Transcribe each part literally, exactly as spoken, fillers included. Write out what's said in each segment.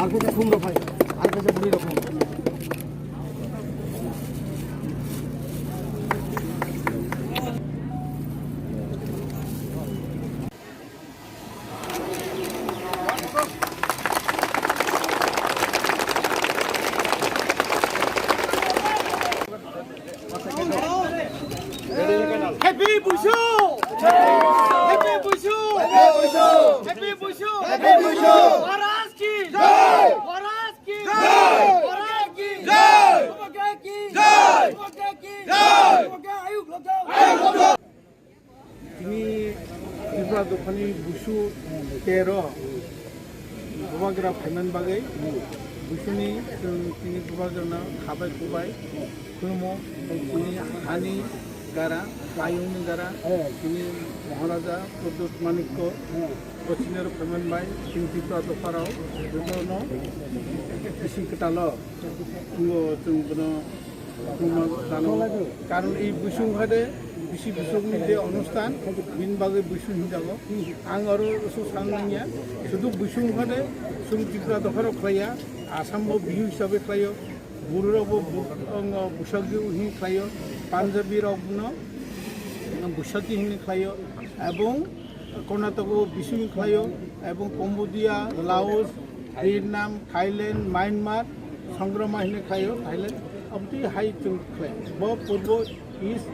আর কাছে ঘুম রকম, আর কাছে বুড়ি রকম। Happy Buishu! Happy Buishu! Happy Buishu! Happy Buishu! Happy Buishu! Maharaj ki! Jai! Maharaj ki! Jai! Maharaj ki! Jai! Bubagra ki! Jai! Bubagra ki! Jai! Bubagra ayuk lagao! Ayuk lagao! Tini Tripura dophani Buishu tero Bubagra phaiman bagwi Buisuni chwng tini Bubagrano khabai kubai khulumo, tini hani gara, ayungni gara, tini Maharaja Pradyut Manikko, Kochiner phaiman bai, tini Tripura dopharao jotono bisi kwtalo wngo chwng bono. Karon ei Buishu hade bisi bisokni je onustan, bini bagwi Buishu hinjago. Ang aro so san nangya, sudu Buishu hade chwng Tripura dopharo khlaiya, Assam bo Bihu hisabe khlaio, Buru rok bo Bu-, ang, Buisakju hin khlaio, Punjabi rok no Buisakju hin khlaio, ebong Karnataka o Bisu khlaio, ebong Cambodia, Laos, Vietnam, Thailand, Myanmar, Songrama hwnwi khlaio, Thailand, aboni hai chwng khlai. Bo Purbo East,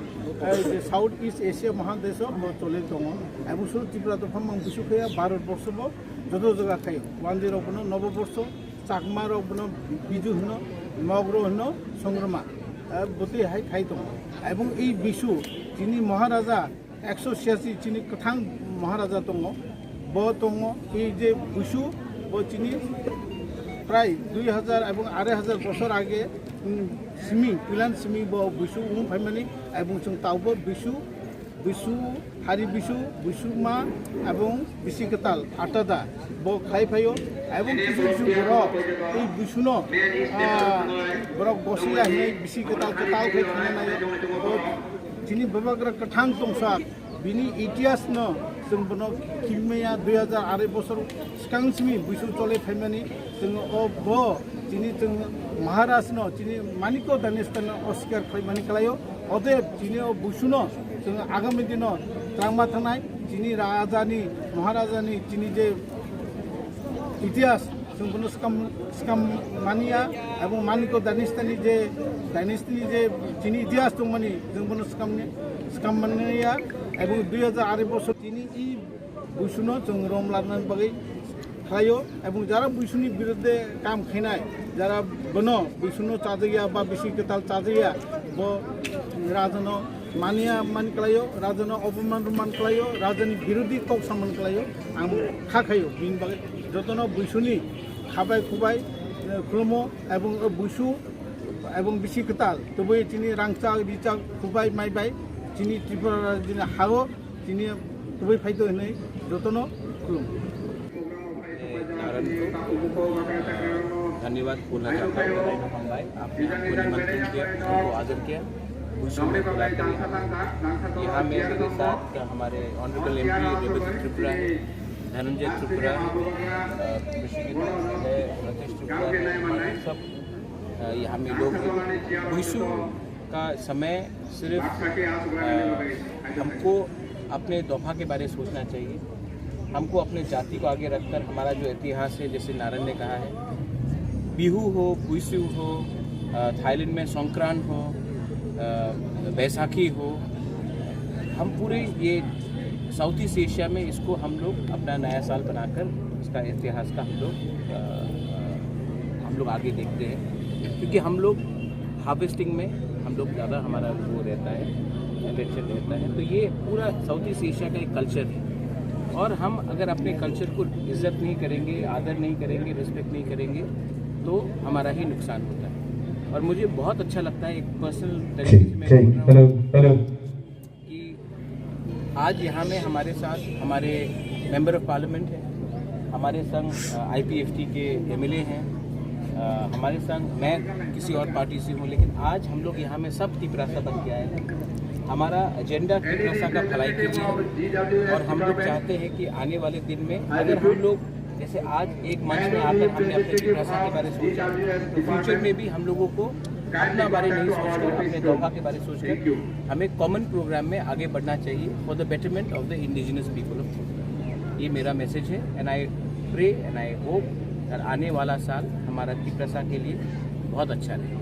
eh, je South East Asia Mahadesh o bo choli tongo. Ebong suru Tripura dopha mang Bisu khaya Bharat borsho bo joto jaga khaio. Wanjwi rok bono Nobo borsho, Chakma rok bono Biju hwno, Mogro hwno, Songrama. Eh, botwi hai khai tongo. Ebong ei Bisu chini Maharaja ekso siasi chini kwthang Maharaja tongo, bo tongo, ei je Buishu, bo chini prai dui hajar ebong arai hajar bosor age, mm, simi, puilan simi bo Buishu wng phaimani, ebong chwng taubo Bisu, Bisu, Hari Bisu, Buisuma ebong Bisi Kwtal, Atada, bo khlai phaio, ebong kisu kisu borok ei Buisuno, ah, borok gosiya hinwi Bisi Kwtal kwtal khe thangna naio, bo Chini Bubagra kwthang tongsa, bini itihas no chwng bono kimaya dui hajar arai bosor swkang simi Buisu chole phaimani, chwng o bo chini chwng Maharaj no chini Manikko Dynasty no osikar khlaimani khlaio, odeb chini o Buisu no chwng agami dino twlangma thangnai, chini raja ni, Maharaja ni chini je itihas, chwng bono swkam, swkam mania, abo Manikko Dynasty ni je, Dynasty ni je chini itihas tongmani, chwng bono swkam ni, swkam mania, abo dui hajar arai bosor chini i Buisuno chwng rom larna bagwi khlaio, abo jara Buisuni birudde kam khainai, jara bono Buisuno chajakya ba Bisi Kwtal chajakya, bo rajano mania man khlaio, rajano opoman man khlaio, rajani birodi kok saman khlaio, ang kha khaio, bini bagwi jotono Buisuni khabai khubai, eh, khulumo, ebong, eh, Buisu, ebong Bisi Kwtal, tubui chini rangchak, richak, khubai, maibai, chini Tripura rajini hao, chini tubui phaito hinwi jotono khulumo. Narayan को धन्यवाद बोलना चाहता हूँ। हम भाई, आपने हमको निमंत्रण किया, हमको आदर किया, बुशु में बुलाकर यहाँ, यहाँ में मेरे साथ हमारे ऑनरेबल एमपी रेवती त्रिपुरा है, धनंजय त्रिपुरा, अ, ऋषिकेश है, रतीश त्रिपुरा है, बाकी सब, अ, यहाँ में लोग हैं। बुशु का समय सिर्फ, अ, हमको अपने दोफा के बारे में सोचना चाहिए। हमको अपने जाति को आगे रखकर हमारा जो इतिहास है, जैसे नारायण ने कहा है, बिहू हो, बुइसू हो, अ, थाईलैंड में संक्रांत हो, अ, बैसाखी हो, हम पूरे ये साउथ ईस्ट एशिया में इसको हम लोग अपना नया साल बनाकर इसका इतिहास का हम लोग, अ, हम लोग आगे देखते हैं, क्योंकि हम लोग हार्वेस्टिंग में हम लोग ज़्यादा हमारा वो रहता है, अटेंशन रहता है। तो ये पूरा साउथ ईस्ट एशिया का एक कल्चर है, और हम अगर अपने कल्चर को इज्जत नहीं करेंगे, आदर नहीं करेंगे, रिस्पेक्ट नहीं करेंगे, तो हमारा ही नुकसान होता है। और मुझे बहुत अच्छा लगता है, एक पर्सनल तरीके से मैं बोल रहा हूँ। कि आज यहाँ में हमारे साथ हमारे मेंबर ऑफ पार्लियामेंट हैं, हमारे संग आईपीएफटी के एमएलए हैं, अ, हमारे संग, मैं किसी और पार्टी से हूँ, लेकिन आज हम लोग यहाँ में सब तिपरासा बन के आए हैं। हमारा एजेंडा तिपरासा का भलाई के लिए है और हम लोग चाहते हैं कि आने वाले दिन में अगर हम लोग जैसे आज एक मंच में आकर हमने अपने तिपरासा के बारे में सोचा, तो फ्यूचर में भी हम लोगों को अपना बारे नहीं सोचकर, अपने दोहा के बारे में सोचकर हमें कॉमन प्रोग्राम में आगे बढ़ना चाहिए for the betterment of the indigenous people of Tripura। ये मेरा मैसेज है and I pray and I hope that आने वाला साल हमारा तिपरासा के लिए बहुत अच्छा रहे।